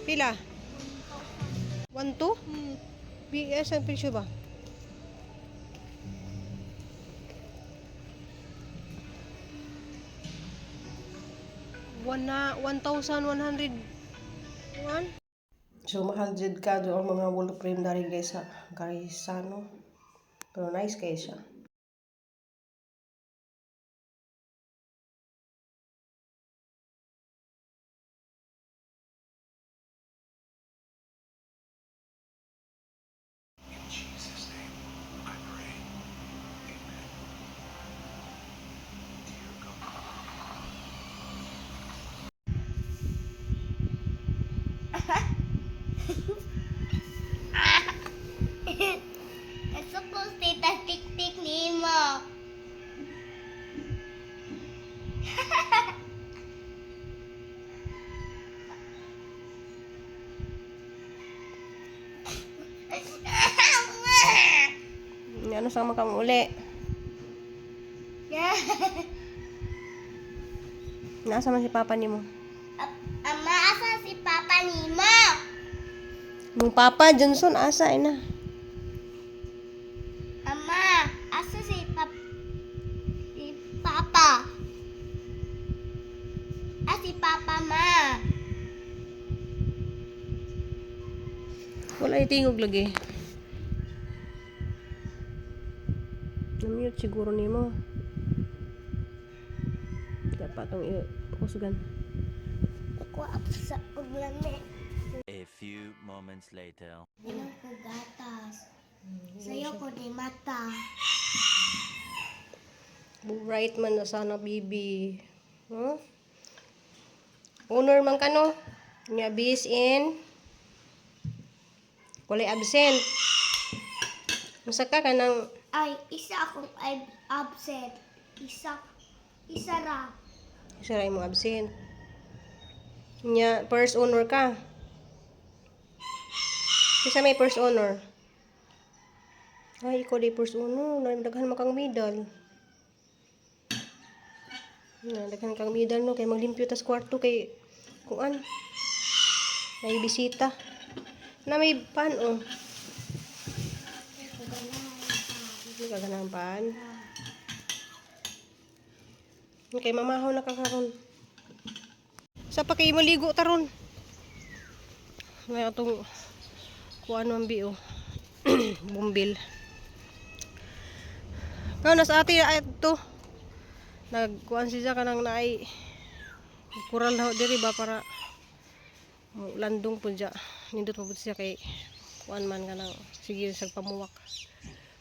Pila? 1, 2? BS ang presyo ba? One na, 1,101. So, mahal jud ka do ang mga wall frame dari guys sa Garisano. Pero nice kay siya. In Jesus' name, I pray. Amen. Dear God. Kasukos tita tik-tik nimo. Ano sa mga uli? Nasa man si papa nimo? Ama, asa si Papa nimo? Mong papa Johnson asa ina. Ama, asa si Papa? Ah, si Papa ma. Wala itingog lagi. Na-mute siguro nimo. Dapat tong i-kusgan. Ako sa uglami. A few moments later. Inom ko gatas. Sayo ko di mata. Bright man na sana, bibi. Huh? Owner man ka, no? Nga, bis in. Walay absent. Musa ka kanang Ay, isa akong absent. Isa, isa ra. isa ra imong absent. Nya, first owner ka. Kisa may first owner. Ay, ikaw di first owner. Daghan man kang medal. Na, daghan kang medal no kay maglimpyo tas kwarto kay kuan. May bisita. Na may pan oh. Hindi ka ganahan pan. Kay mamahaw na ka karon. Sa pa kay maligo taron. May atong kuan man bi oh. Bumbil. Kau nasa ate ay to. Nagkuan siya kanang naay kural na ho diri ba para mo landong pud siya. Nindot pa pud siya kay kuan man kanang sige sa pamuwak.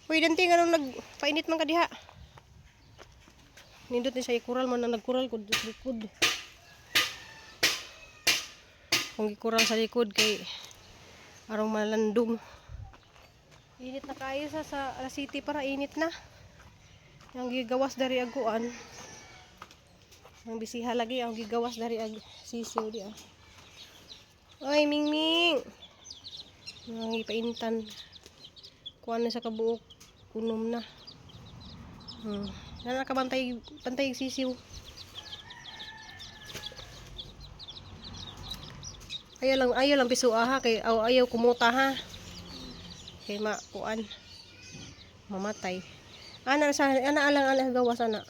Uy, danti nga nung nagpainit man ka diha. Nindot ni siya ikural man na nagkural kud sa likod. Kung ikural sa likod kay arong malandong. Init na kayo sa city para init na. Ang gigawas dari aguan. Ang bisiha lagi ang gigawas dari ag sisiw di ah. Oy, Mingming. Ang ipaintan. Kuan na sa kabuok unom na. Nana ka bantay bantay sisiw. Ayaw lang piso ha kay aw, ayaw kumuta ha. Kay ma kuan mamatay. Ana sa ana alang ana gawas ana.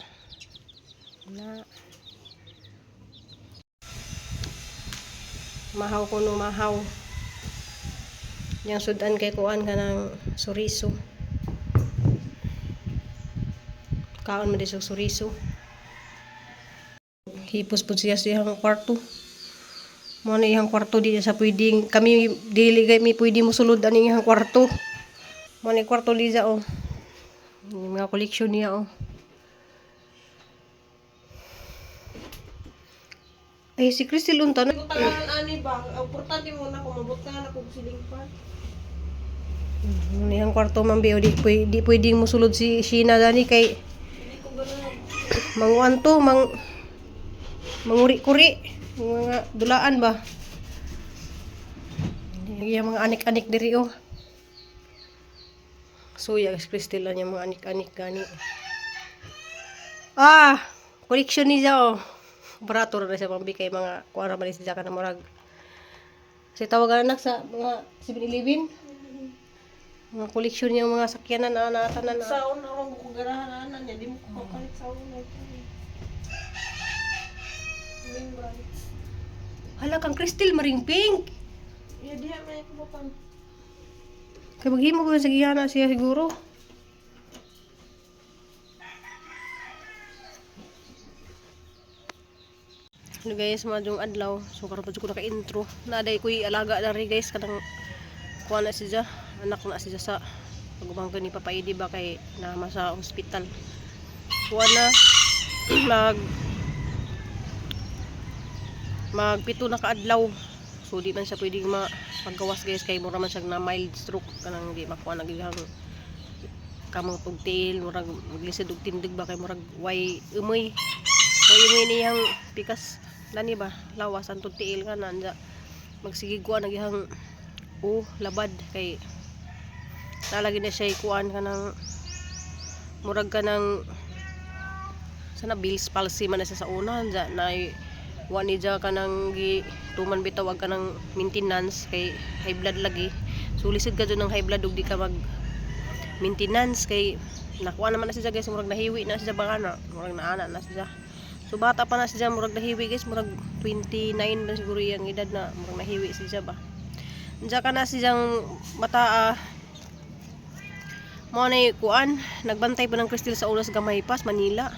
Na. Mahaw ko no mahaw. Yang sudan kay kuan kanang suriso. Kaon man di sa suriso. Hipos pud siya sa iyang kwarto. Mo na iyang kwarto di sa pwedeng kami dili kay mi pwede mosulod ani iyang kwarto. Mo na kwarto Liza oh. Yung mga collection niya oh. Ay si Cristel unta na. Tangan ani ba? Ang importante mo na kung mabot ka na kung siling pa. Ano iyang kwarto man biyo di pwede, di pwedeng mosulod si Sheena dani kay manguan to mang manguri-kuri mga dulaan ba. Yung mga anik-anik diri oh. Suya si Cristel lang yung mga anik-anik gani. Ah, collection niya oh. Barato ra na siya pambi kay mga kuan ra man siya kana murag Kasi tawagan anak sa mga 7-Eleven. Mga koleksyon niyang mga sakyanan na natanan na. Saon ako kung ganahan niya, di mo ko kapalit sa una. Main brand. Hala kang Crystal maring pink. Ya diha may kubatan. Kay maghimo ko sa gihana siya siguro. Hello guys, maadjong adlaw. So karon pa jud ko naka-intro. Naaday ko'y alaga na rin guys kanang kuha na siya, anak na siya sa pagumangko ni Papa Edi ba kay nama sa hospital. Kuha na mag magpito na kaadlaw. So di man siya pwedeng ma paggawas guys kay mura man siya na mild stroke kanang di makuha na gihang kamot og tiil murag maglisod og tindig ba kay murag way umoy way umoy niyang pikas lani ba lawas antod tiil nga nanja magsigig kuan na gihang o labad kay nalagi na siya kuan kanang murag kanang sana Bill's palsy man na siya sa una anja na wa ni dya kanang gi tuman bitaw ag kanang maintenance kay high blood lagi, so lisod ka dyan ng high blood ug di ka mag maintenance kay nakuha naman na siya guys, murag nahiwi na siya baka na murag naana na siya. So bata pa na siya murag nahiwi guys, murag 29 ba siguro iyang edad na murag nahiwi siya ba. Diya ka na siyang bata ah. Mo na kuan, nagbantay pa ng Crystal sa ulas gamay pas Manila.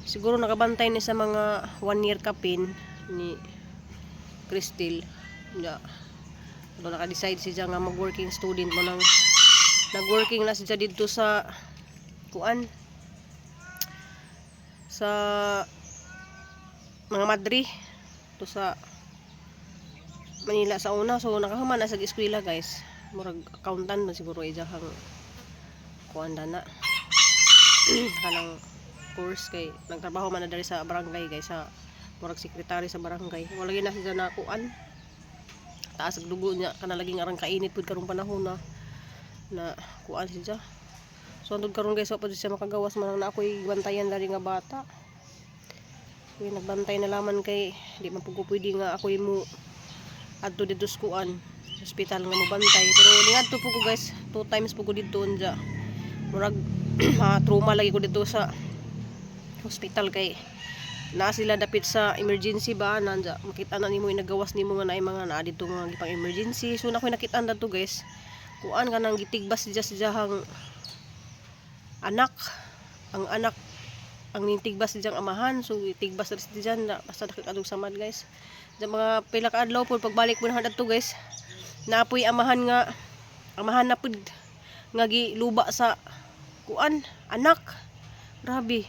Siguro nakabantay ni sa mga 1 year kapin ni Crystal. Ya. Pero naka-decide siya nga mag-working student mo nang nag-working na siya dito sa kuan sa mga madri to sa Manila sa una. So nakahuman na sa eskwela guys, murag accountant man siguro ijahang kuan na na kanang course kay nagtrabaho man na diri sa barangay guys, sa murag sekretary sa barangay. Wala gyud na siya na kuan, taas ang dugo niya kana laging arang kainit pud karong panahon na na kuan siya. So antod karon guys, wa pa jud siya makagawas man lang na ako'y bantayan diri nga bata. Kuy nagbantay na laman kay di man pud ko pwede nga ako'y mo adto didto sa kuan hospital nga mobantay, pero ningadto po ko guys, two times po ko didto unja murag ma trauma lagi ko didto sa hospital kay naa sila dapit sa emergency ba nanja makita na nimo inagawas nimo nga naay mga naa didto nga gipang emergency. So na ko'y nakita na to guys, kuan ka nang gitigbas siya sa iyang anak, ang anak ang nintigbas siyang amahan, so gitigbas na siya na basta nakita samad guys. Sa mga pila ka adlaw po pagbalik mo na adto guys, naapoy amahan nga amahan na pud nga giluba sa kuan anak. Grabe.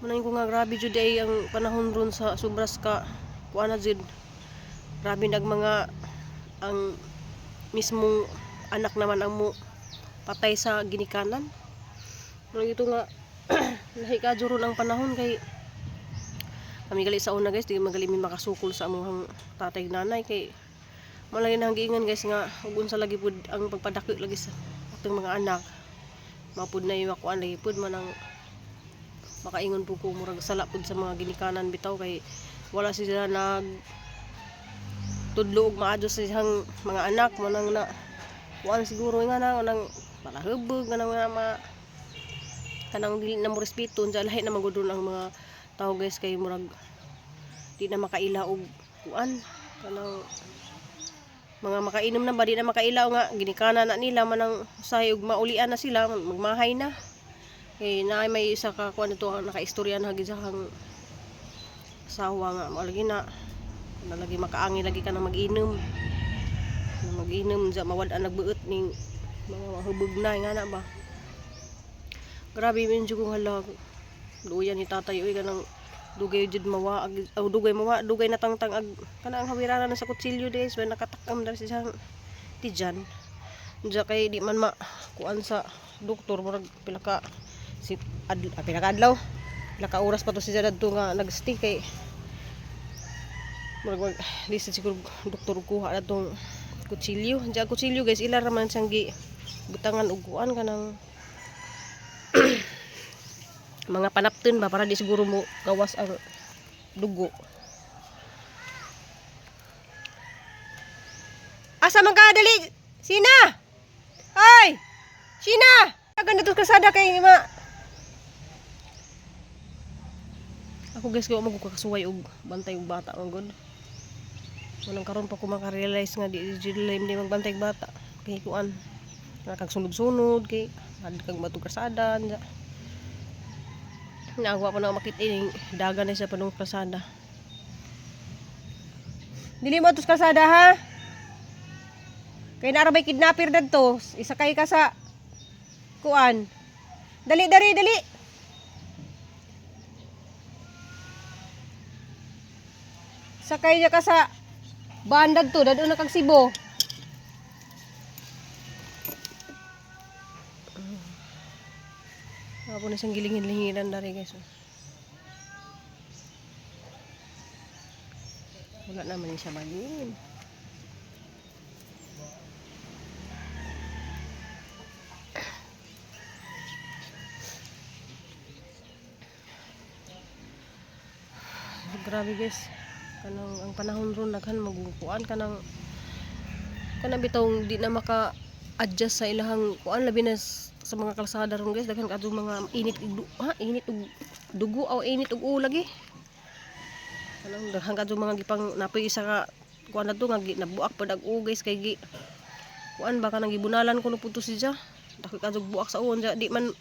Manayin ko nga grabe jud ay ang panahon ron sa sobras ka kuan na jud. Grabe nag mga ang mismong anak naman ang mo patay sa ginikanan. Muna ito nga lahi ka jud ron ang panahon kay kami gali sa una guys, di magali mi makasukol sa among tatay ug nanay kay malagi na ang giingan guys nga ug unsa lagi pud ang pagpadako lagi sa atong mga anak mapud na yung makuan lagi pud manang makaingon pud ko murag sala pud sa mga ginikanan bitaw kay wala sila nag tudlo og maadyo sa iyang mga anak manang na kuan siguro nga na nang palahubog nga nang mga kanang dili na mo respeto unsa lahi na magudon ang mga tao guys kay murag di na makaila og kuan kanang mga makainom na ba di na makaila nga ginikanan na nila manang usahay og maulian na sila magmahay na kay naay may isa ka kuan ito nakaistorya na hagi sa kang asawa nga mao lagi na na lagi makaangi lagi ka na mag-inom na mag-inom sa mawad-an nagbuot ning mga mahubog na nga na ba. Grabe min jud kong hala luya ni tatay uy kanang dugay jud mawa ag aw, dugay mawa dugay natangtang ag kanang hawiranan na sa kutsilyo guys when nakatakam na siya tijan diya kay di man ma kuan sa doktor murag pila ka si ad, ah, pila ka adlaw pila ka oras pa to siya dadto nga nagstay kay murag mag lisod siguro doktor kuha na tong kutsilyo. Diya kutsilyo guys ila ra man siyang gi butangan og kuan kanang mga panapton ba para di siguro mo gawas ang dugo. Asa man ka dali? Sina! Ay! Sina! Ganda to kasada kay ma. Ako guys, kay mo kasuway og bantay og bata man gud. Walang karon pa ko makarealize nga di di di magbantay og bata kay kuan. Nga kag sunod-sunod kay ad kag matug kasada nya. Nagwa pa na makita ining dagan na siya panung kasada. Dili mo atos kasada ha. Kay naara may kidnapper dadto, isakay ka sa kuan. Dali dali dali. Sakay niya ka sa bandad to, dadto na kag Cebu. Ako na siyang gilingin-linginan dari guys. Oh. Wala naman siya bagin. Grabe guys. Kanang ang panahon ron daghan magukuan kanang kanang bitong di na maka adjust sa ilahang kuan labi na sa mga kalsada ron guys daghan kadto mga init ug ha init ug dugo aw init ug ulag eh. Kanang daghan kadto mga gipang napoy isa ka kuan na to nga gi, nabuak pud ag guys kay gi kuan ba kanang gibunalan kuno pud to siya. Dako kadto buak sa uon di man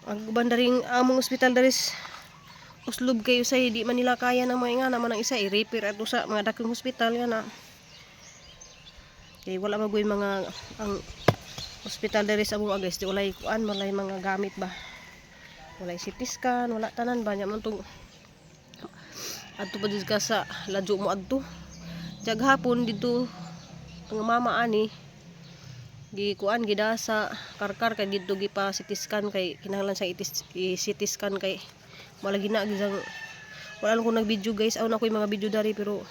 ang uban daring among ospital daris uslob kayo say di man nila kaya ng mga ingana man ang isa i-repair ato sa mga dakong hospital nga na kay wala magoy mga ang ospital diri sa among guys di walay kuan walay mga gamit ba, walay CT scan, wala tanan ba nya man tong adto pa jud ka sa ladyo mo adto. Jag hapon dito ang mama ani gi kuan gida sa karkar kay didto gipa CT scan kay kinahanglan sa i-CT scan kay malagi na gisang wala lang ko nag video guys, aw na ko yung mga video dari pero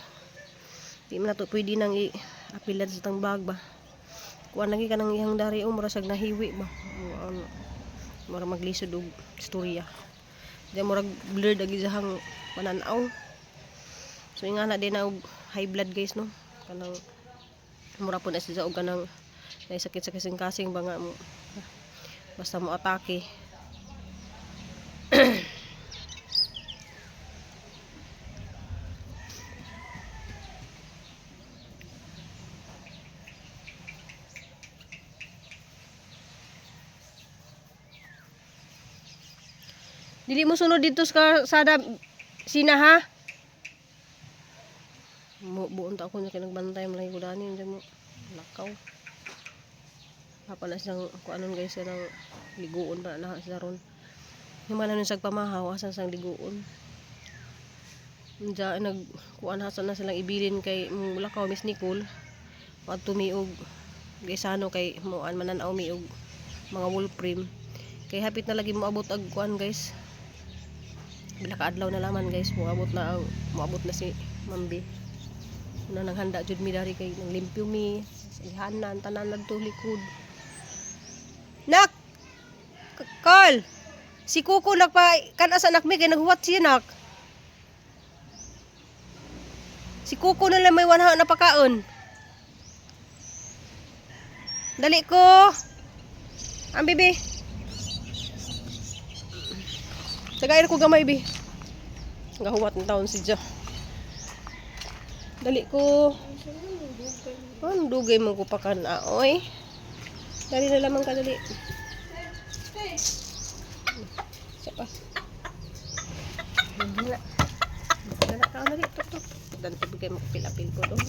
di man nato pwede nang i-apilan sa tang bag ba. Kuan lagi kanang iyang dari o mura sag nahiwi ba. Ano, mura maglisod og istorya di murag blurred ag isahang pananaw. So ingana din na og high blood guys no, kanang mura po na siya og kanang naisakit sa kasing-kasing ba nga mo basta mo atake. Dili mo sunod dito sa sada sina ha. Mo buon ta ako niya kay nagbantay man lagi ko dani unsa mo lakaw. Apa na siyang kuanon guys ng liguon pa na siya ron. Himala nun sa pamahaw asa sang liguon. Unja nag kuan hasa na silang ibilin kay lakaw Miss Nicole. Adto mi og gaysano kay muan mananaw mi og mga wall frame. Kay hapit na lagi moabot ag kuan guys. Pila ka adlaw na laman guys, moabot na ang moabot na si Mambi. Na naghanda jud mi dari kay nang limpyo mi, sa ihanan tanan nagto likod. Nak! Carl! Si Kuko nagpa kan asa anak mi kay naghuwat siya nak. Si Kuko na lang may wanha na pakaon. Dali ko. Ang bibi. Tagair ko gamay bi. Gahuwat ng taon si Jo. Dali ko. Ano dugay mo ko pakan aoy. Dali na lamang ka dali. Isa pa. Wala. Wala ka dali. Tok tok. Dan tubig kayo makapil-apil ko doon.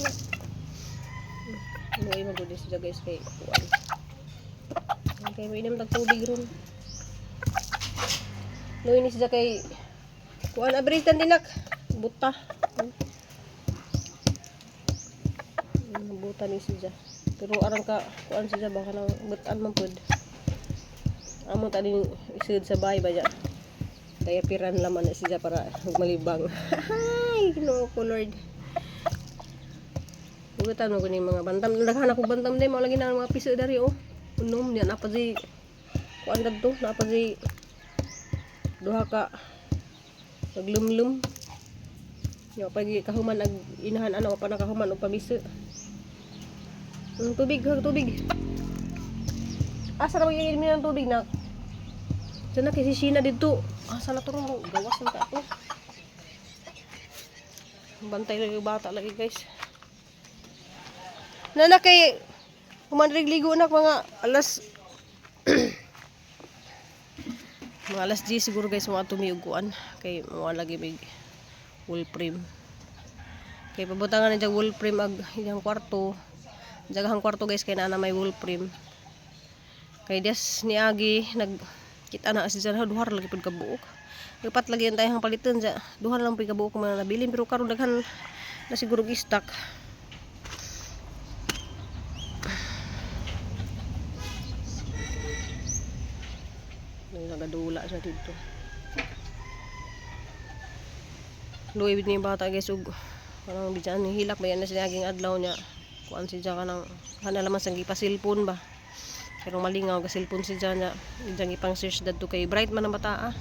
Ano ay magudi sila guys kay kuan. Okay, may inom tag tubig ron. Luwi ni siya kay kuan abritan dinak. Buta. Buta ni siya. Pero arang ka kuan siya baka nang butan man pud. Amo ta din isud sa bahay ba ya. Kaya piran laman na siya para malibang. Ay, Ginoo ko Lord. Butan mo kuning mga bantam. Daghan ako bantam din mao lagi na ang mga piso dari oh. Unom niya na pa di kuan kadto, na pa di duha ka naglumlum. Nya pa gi kahuman ag inahan ano pa nakahuman og pamiso. Tubig, hag tubig. Asa na magiging ng tubig na? Diyan na kay si Sheena dito. Asa na to ron? Gawas na ka to. Bantay lagi yung bata lagi, guys. Nana kay humanrig ligo na mga alas mga alas 10 siguro, guys, mga tumiuguan kay mga lagi may wall frame kay pabutangan na dyan wall frame ag iyang kwarto, dyan kwarto, guys, kay naa na may wall frame kay des niagi nag kita na si dyan duha ra lagi pud ka buok. Lipat lagi ang tayong palitan dyan, duha lang pud ka buok mga nabilin, pero karon daghan na siguro gi-stock. May nagadula siya dito. Luwi ni bata, guys, ug kanang bidyan hilak ba yan na siya aging adlaw niya. Kuan si ka nang kana laman sang gipa-cellphone ba. Pero malingaw ga cellphone si niya. Diyan ipang search dadto kay bright man ang bata ah.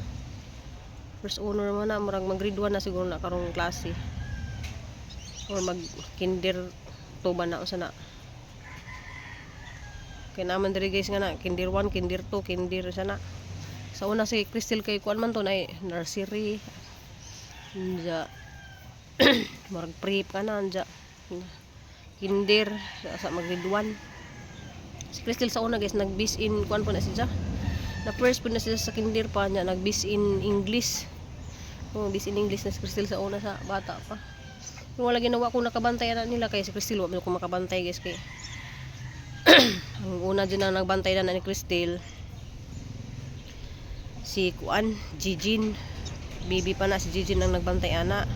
First owner man na murag mag grade 1 na siguro na karong klase. Or mag kinder 2 ba na usa na. Kay naman diri, guys, nga na kinder 1, kinder 2, kinder sa na. Sa una si Crystal kay kuan man to na nursery. Anja murag prep ka na anja kinder sa mag grade 1. Si Crystal sa una, guys, nag base in kuan po na siya. Na first po na siya sa kinder pa niya, nag base in English. Oh, base in English na si Crystal sa una sa bata pa. Kung wala ginawa ko nakabantay na nila kay si Crystal wa man ko makabantay, guys, kay ang una dyan na nagbantay na ni Crystal si Kuan, Jijin. Baby pa na si Jijin ang nagbantay ana.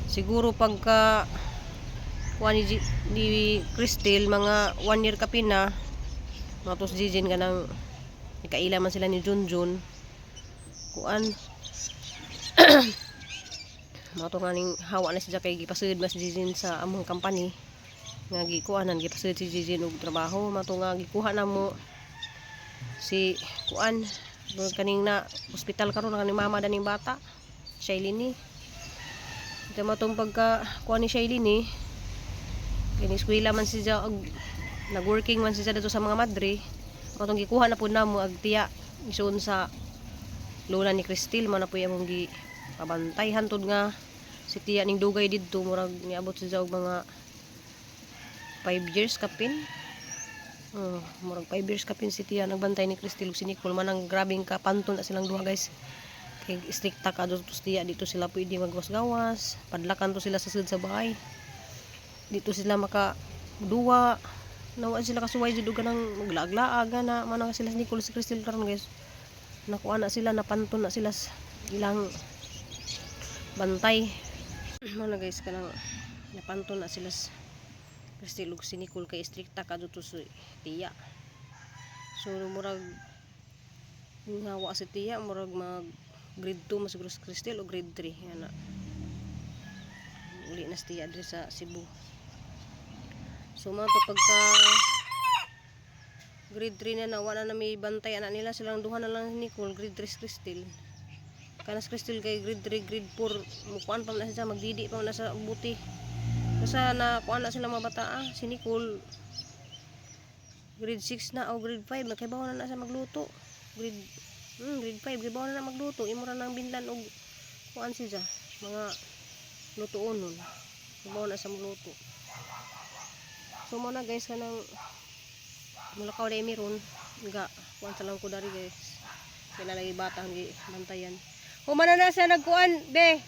Siguro pagka kuan ni, ni Crystal mga 1 year kapin na mga tos Jijin ka nang nakaila man sila ni Junjun. Kuan mga to nga ning hawa na siya kay gipasud mas Jijin sa among company nga gikuanan gipasud si Jijin og trabaho mato nga gikuha na mo si kuan doon kaning na ospital karon na kaning mama daning bata Shailene ni ito matong pagka kuan ni Shailene ni kini eskwela man siya og nagworking man siya dito sa mga madre matong gikuha na pud namo ag tiya isuon sa lola ni Cristel man na po among gi pabantay hantod nga si tiya ning dugay didto murag niabot siya og mga 5 years kapin. Oh, murag 5 years kapin si tiya nagbantay ni Cristel ug si Nicole man ang grabing kapanton na silang duha, guys, kay strikta ka dito tiya, dito sila pwede maggawas-gawas, padlakan to sila sa sud sa bahay, dito sila maka duwa nawa sila kasuway jud og kanang maglaag-laag na man ang sila si Nicole si Cristel karon, guys, nakuha na sila, napanton na sila sa ilang bantay mana, guys, kanang napanton na sila sa Cristel ug si Nicole kay strikta ka dito sa tiya. So murag hawa si tiya murag mag grade 2 mas siguro si Cristel o grade 3 ana uli na si tiya diri sa Cebu. So mga to pagka grade 3 na na wala na may bantay ana nila, silang duha na lang ni Nicole, grade 3 si Cristel. Kana si Cristel kay grade 3 grade 4 mukuan pa man na siya, magdidi pa man na sa buti basta na kuan na sila mga bata ah. Si Nicole grade 6 na o grade 5 nagkaibaw na na siya magluto, grade grade 5 gibaw na na magluto, imo ra nang binlan og kuan siya mga lutuon nun, gibaw na siya magluto. So mo na, guys, kanang mulakaw na ron ga kuan sa lang ko dari, guys, kay lagi bata ang bantayan. Humana na siya nagkuan be,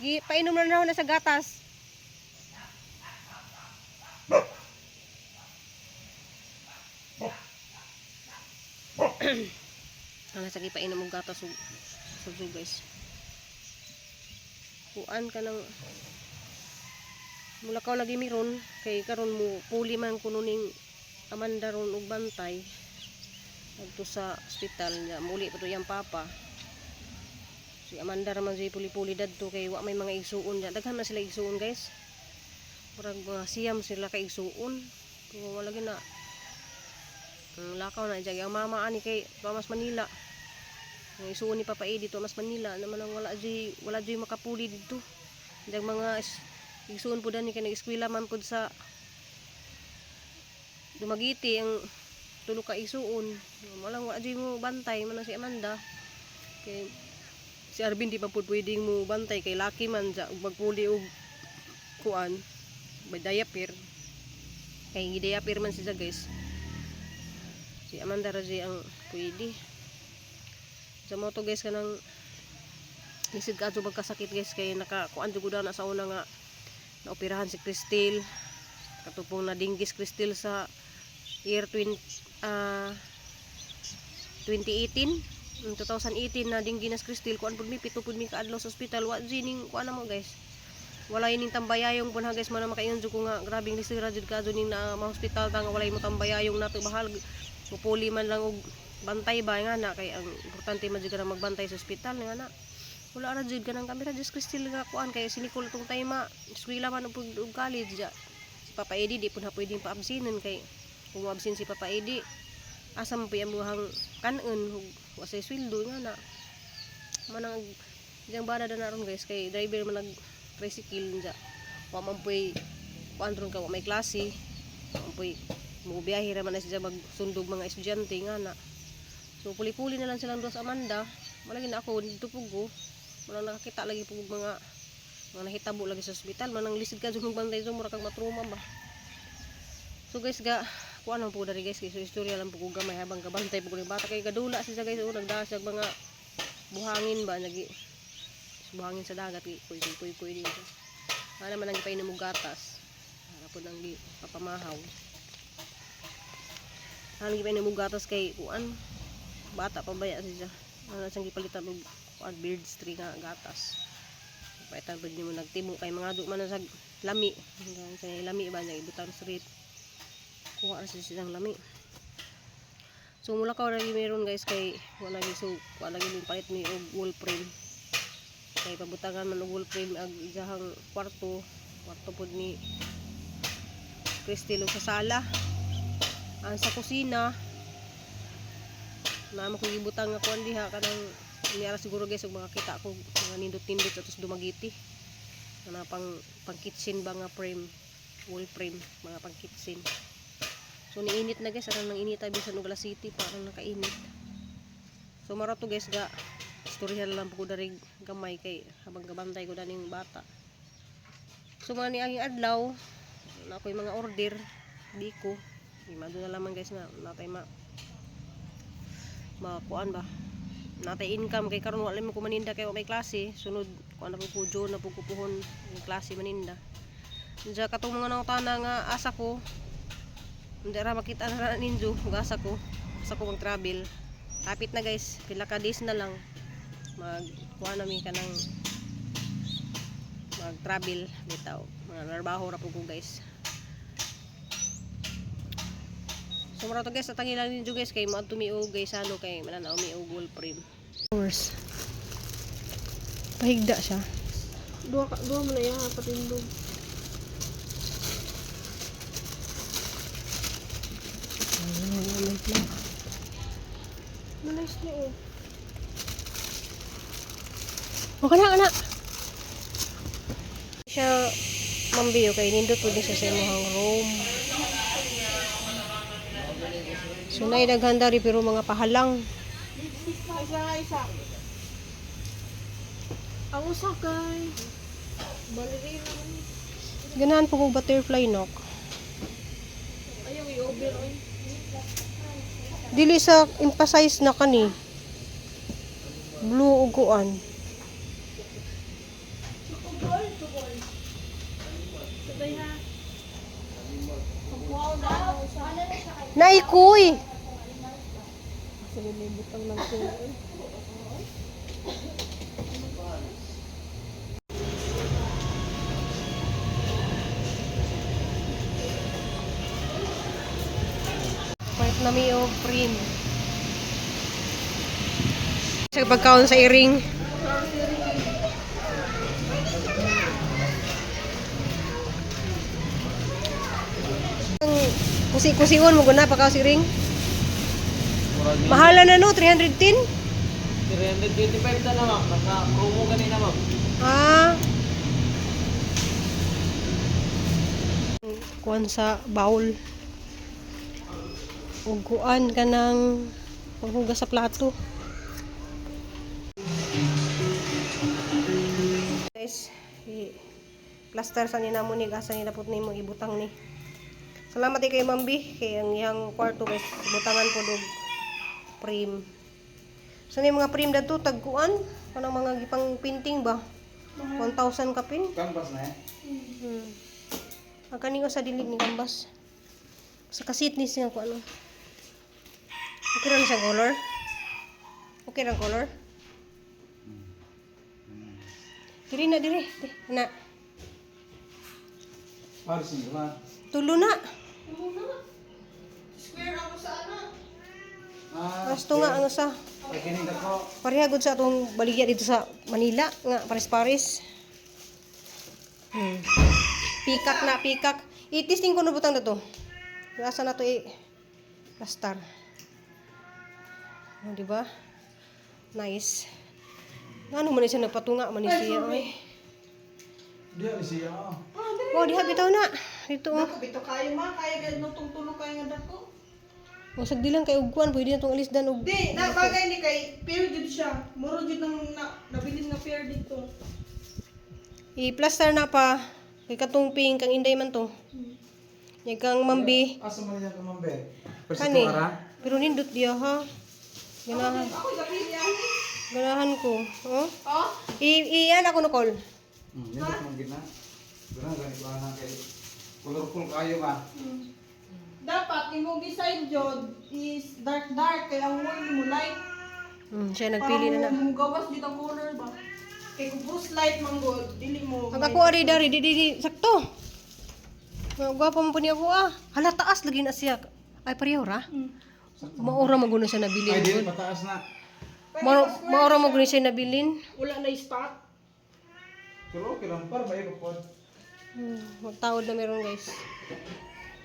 gi painom na na sa gatas. Ang nasa painom og gatas ug suso, guys. Kuan ka ng mulakaw lagi mi ron kay karon mo puli man kuno ning Amanda ron og bantay adto sa ospital niya, muli pa to iyang papa. Si Amanda ra man siya puli-puli dadto kay wa may mga igsuon diya. Daghan man sila igsuon, guys, murag mga siyam sila ka igsuon, pero wala gyud na ang lakaw na diya. Ang mama ani kay Tomas Manila, ang igsuon ni Papa Eddie Tomas Manila naman ang wala jud makapuli didto. Diyan mga igsuon po dani kay nag-eskwela man pud sa Dumaguete ang tulo ka isuon. Walang wa jud mo bantay man ang si Amanda. Kay si Arvin di pa pud pwedeng mo bantay kay laki man ja ug magpuli og kuan may diaper. Kay gidiaper man siya, guys. Si Amanda ra jud ang pwede. Sa mo to, guys, kanang lisod ka magkasakit, guys, kay naka kuan jud na sa una nga naoperahan si Cristel, katupong na dinggis Cristel sa year 20, 2018. In 2018 na dinggi na si Cristel, kuan pud mi, 7 pud mi kaadlaw sa ospital. Wa jud ning kuan na mo, guys, wala ning tambayayong pun ha, guys. Man makaingon jud ko nga grabing lisod ra jud ka ning na ma-hospital ta nga walay mo tambayayong nato, bahal mupuli man lang og bantay ba nga na, kay ang importante man jud ka na magbantay sa ospital nga na wala ra jud kanang kamera jud Cristel nga kuan, kay si Nicole tong time ma eskwela man og og college ja. Si Papa Eddie di pud na pwedeng paabsinon, kay kung moabsin si Papa Eddie, asa man puy amuhang kanon ug wa say sweldo nga na. Manang diyang bana na ron, guys, kay driver man nag tricycle ja, wa man puy kuan ron ka, wa may klase, wa man puy mubiyahe ra man na siya magsundog mga estudyante nga na. So puli-puli na lang silang duha sa Amanda. Malagi na ako dito pug ko wala nakakita lagi pug mga nahitabo lagi sa ospital, manang lisod ka jud magbantay jud, mura kang matruma ba. So guys, ga kuan lang po dari, guys, kay so istorya lang po ko gamay habang gabantay po ko ni bata, kay gadula siya, guys. Oh, nagdala siya og mga buhangin ba, nagi buhangin sa dagat, kuy kuy kuy kuy dito. Ana man ang gipainom og gatas para po nang gi papamahaw. Ana gipainom og gatas kay kuan, bata pa baya siya. Ana siyang gipalitan og kuan, beard tree nga gatas. Paitan pud nimo nagtimo kay mga du man na sa lami. Hanggang sa lami ba niya ibutang sa rate. Kuha ra siya silang lami. So mula ka lagi meron, guys, kay wala lagi, so wala lagi mi palit mi og wall frame. Kay pabutangan man og wall frame ag iyahang kwarto, kwarto pod ni Cristel ug sa sala. Ang sa kusina na mo ko gibutang nga kuan diha kanang niara siguro, guys, ug makakita ko mga nindot-nindot sa tos Dumaguete. Kana pang kitchen ba nga frame, wall frame, mga pang kitchen. So niinit na, guys, aron nang inita bisan og Alas City parang nakainit. So mara to, guys, ga istorya lang po ko dari gamay kay habang gabantay ko daning bata. So mga ni aging adlaw na ako'y mga order di ko. Di mado na lamang, guys, na natay ma makuan ba, natay income, kay karon wala mo ko maninda kay wa may klase. Sunod kuan na po ko, June na po ko puhon ang klase maninda. Diya katong mga nangutana nga asa ko, hindi ra makita na ra ninyo kung asa ko mag travel. Kapit na, guys, pila ka days na lang mag kuha na mi kanang mag travel bitaw, mga trabaho ra po ko, guys. So mura to, guys, atangi lang ninyo, guys, kay moadto mi og guys ano, kay mananaw mi og wall frame. Hours. Pahigda siya. Duha ka, duha man na iya patindog. Malayos ni oh. O kana kana. Siya mambiyo kay nindot pud ni siya sa imong room. So nay daghan dari pero mga pahalang. Isa isa. Ang usa kay ballerina man ni. Ganahan po kog butterfly nok. Ayaw i-over oy. Dili sa emphasize na kani. Blue ug kuan. Sabay ha. Pagkuha na ang usa. Naikoy. Sige, may butang lang ko. Palit na mi og frame. Sa pagkaon sa iring. Ang kusi-kusion mo guna pagkaon sa iring. Mahala na no, 310? 325 na lang, ma'am. Naka-promo kanina, ma'am. Ah. Kuan sa bowl. Ug kuan kanang panghugas sa plato. Guys, i plaster sa ni namo ni asa ni dapot nimo ibutang ni. Salamat kay Ma'am B kay ang iyang kwarto guys butangan po og frame. Sa ni mga frame dadto tagkuan kanang mga gipang painting ba? 1,000 kapin. Canvas na eh. Ang kaning usa dili ni canvas. Sa kasit ni siya ko ano. Okay ra na siya color. Okay ra ang color. Diri na diri. Di, na. Para sa inyo ba? Tulo na. Square ako sa ano. Ah, Asto nga ang usa. Ay, kining dako. Pareha gud sa atong baligya dito sa Manila nga pares-pares. Pikak na pikak. I-testing ko na butang na to. Asa na to i plaster. Oh, di ba? Nice. Ngano man ni siya nagpatunga man ni siya oy. Diya ni siya. Oh. Oh, diha bitaw na. Dito oh. Dako bito kayo ma, kaya gid tong tulo kayo nga dako. Wasag di lang kay ugkuan pwede na tong alisdan og Di, na bagay ni kay pair jud siya. Muro jud nang na, nabilin nga pair dito. I-plaster na pa kay katong pink kang Inday man to. Nya kang Mambi. Asa man niya ka mambe? Pero sa Kani. tuara? Pero nindot diya ha. Ganahan. Ako gapili ani. Ganahan ko. Oh? Oh, I iyan ako no call. Nindot man gina. Gana gani ko ana kay colorful kayo ba? Dapat imong design jud is dark dark kay ang wall mo light. Siya nagpili na na. Para mo gawas jud ang color ba. Kay kung bruise light man gud, dili mo. Ang ako ari dari di di, di sakto. Nga gwapo mo po niya ako ah. Hala taas lagi na siya. Ay pareho ra. Maura maguno siya nabilin. Ay, dili pataas na. Maura maguno siya nabilin. Wala na stock. Pero okay lang par ba pod. Magtawad na meron guys.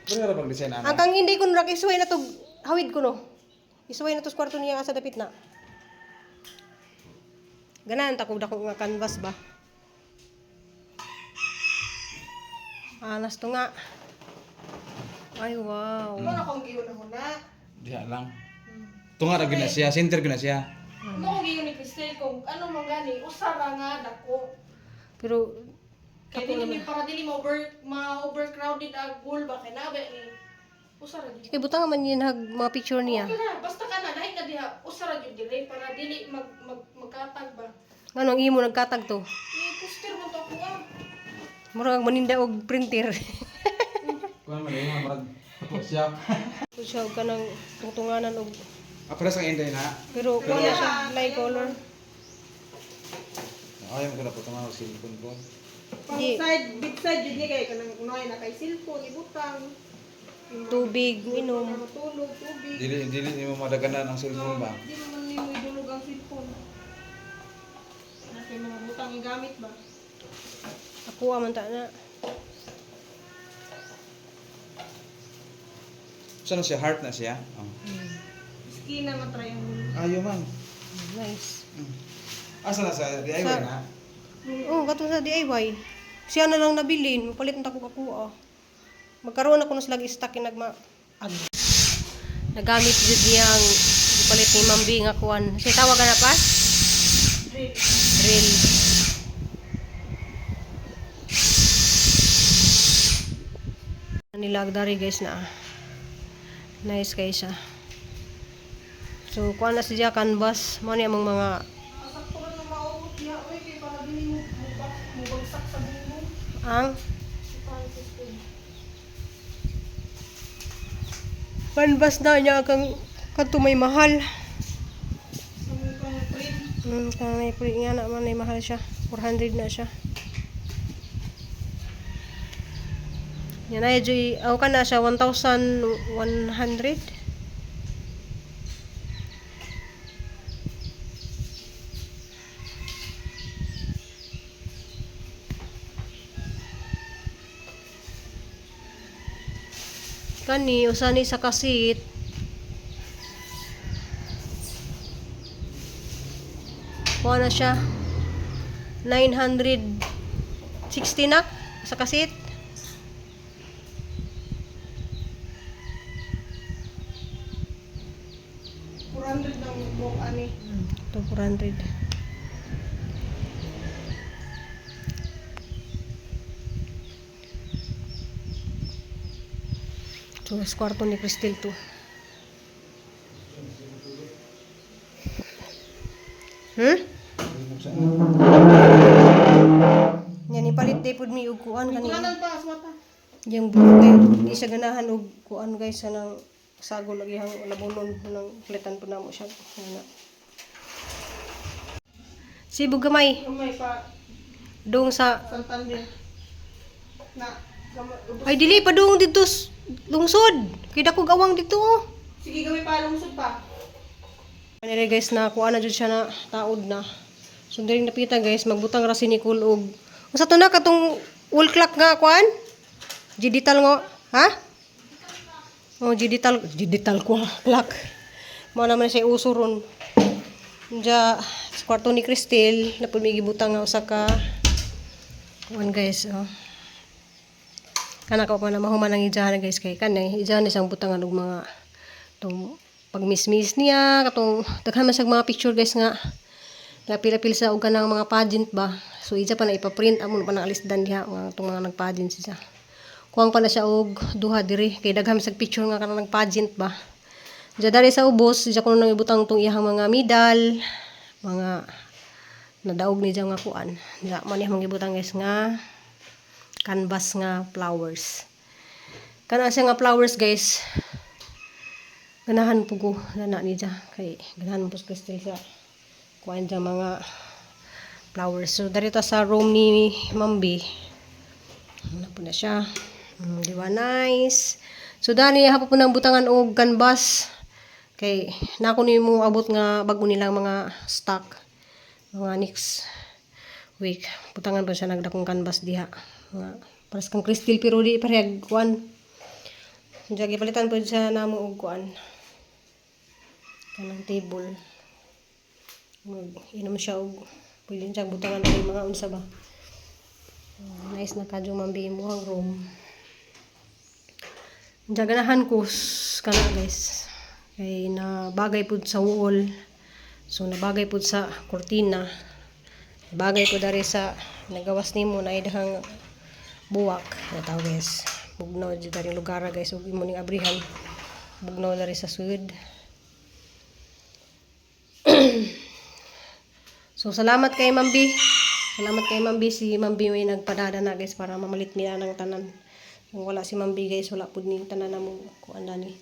Pero ra bang design ana? Ang kang hindi ko rak isuway na to hawid ko no. Isuway na to sa kwarto niya asa dapit na. Ganahan ta kog dako nga canvas ba. Anas to nga. Ay wow. Mo na kong giyon ako na. Diha lang. Tunga ra gina siya, center gina siya. Mo kong giyon ni Cristel kung ano man gani usa ra nga dako. Pero Kay dili ni para dili ma over ma overcrowded ang wall ba kay nabe ni usa ra jud. kay butang man yun hag mga picture niya. Okay na, basta ka na lahi na diha usa ra jud dili para dili mag, mag magkatag ba. Nganong imo nagkatag to? Ni poster mo to ako ah. Murag maninda og printer. Kuan man diha murag Photoshop. Kung siya og kanang tungtunganan og Ah, pero sa inday na. pero kuha na siya light color. Ayaw mo ko na po tunga og cellphone ko. Pang Di. side big side jud ni kay kanang unahay na kay cellphone ibutang. Tubig, inom. Matulog, tubig. Dili dili nimo madaganan ang cellphone ba? Di naman nimo idulog ang cellphone. Na kay mga butang igamit ba? Ako man ta na. Saan na siya? Heart na siya? Oh. Skin na ma-triangle. Ayaw man. Nice. Asa na sa DIY Sa- na? Oh, katong sa DIY. Siya na lang nabilin, mapalit na ko ako ah. Magkaroon ako na lagi stock kinagma. Ag. Nagamit jud niya ang gipalit ni Ma'am B nga kuan. Siya tawag na pa? Drill. Drill. Nilag dari guys na. Ah. Nice kay siya. So kuan na siya canvas mo ni among mga Sakto ra na maubot niya oy kay para dili mo mubagsak sa bubong. ang canvas na niya kang kadto may mahal. Sa kang print. Kang may pre nga na man may mahal siya. 400 na siya. Yan ay joy, aw ka na siya 1,100. Kani usa ni sa kasit. Kuha na siya. 960 na sa kasit. 400 ng book ani. Ito 400. So, sa kwarto ni Cristel to. Hmm? Yan, ipalit day pud mi og kuan kani. Kulanan pa aswata. Yang buhok kay di siya ganahan og kuan guys sa nang sago lagi hang labunon nang palitan po namo siya. Ano. Sibog gamay Gamay pa dong sa Santander. Na gamay. ay dili pa dong dito lungsod. Kay dako awang dito oh. Sige gamay pa lungsod pa. Anyway guys na kuan na jud siya na taod na. So diri napita guys magbutang ra si Nicole og unsa to na katong wall clock nga kuan? Digital nga ha? Oh, digital digital ko clock. Mao naman siya uso ron. Diya sa kwarto ni Cristel na pumigibutang nga usa ka kuan guys oh. Kana ko pa na mahuman ang ijahan guys kay kanay ijahan ni siyang butangan og mga tong pagmismis niya katong daghan man siyang mga picture guys nga napil-apil sa og kanang mga pageant ba. So ija pa na ipa-print amo na pa nang alisdan diha nga itong mga nagpageant siya. Kuwang pa na siya og duha diri kay daghan man siyang picture nga kanang nagpageant ba. Diya dari sa ubos, diya ko nang ibutang tong iyang mga medal, mga nadaog ni diya nga kuan. Diya man iyang ibutang guys nga canvas nga flowers. Kana siya nga flowers guys. Ganahan po ko na ni diya kay ganahan po sa Crystal sa kuan diya mga flowers. So darito sa room ni Mambi. Ano po na siya. Di ba nice? So dani hapo po ng butangan og canvas kay nako ni mo abot nga bago nilang mga stock mga next week. Butangan pa siya nagdakong canvas diha. Nga paras kang Crystal pero di parehag kuan. Diya gipalitan po siya namo og kuan. Kanang table. Mag inom siya og pwede siya butangan og mga unsa ba. Nice na kadyo mambi imong room. Diya ganahan ko kana guys. Kay na bagay pud sa wall. So nabagay pud sa kurtina. Bagay ko dari sa nagawas nimo na idahang buwak. Na tao guys. Bugnaw jud dari lugar guys ug imo ning abrihan. Bugnaw dari sa sud. So salamat kay Ma'am B. Salamat kay Ma'am B. Si Ma'am B may nagpadada na guys para mamalit niya ng tanan. Kung wala si Ma'am B guys, wala pud ning tanan na mo kuan ni.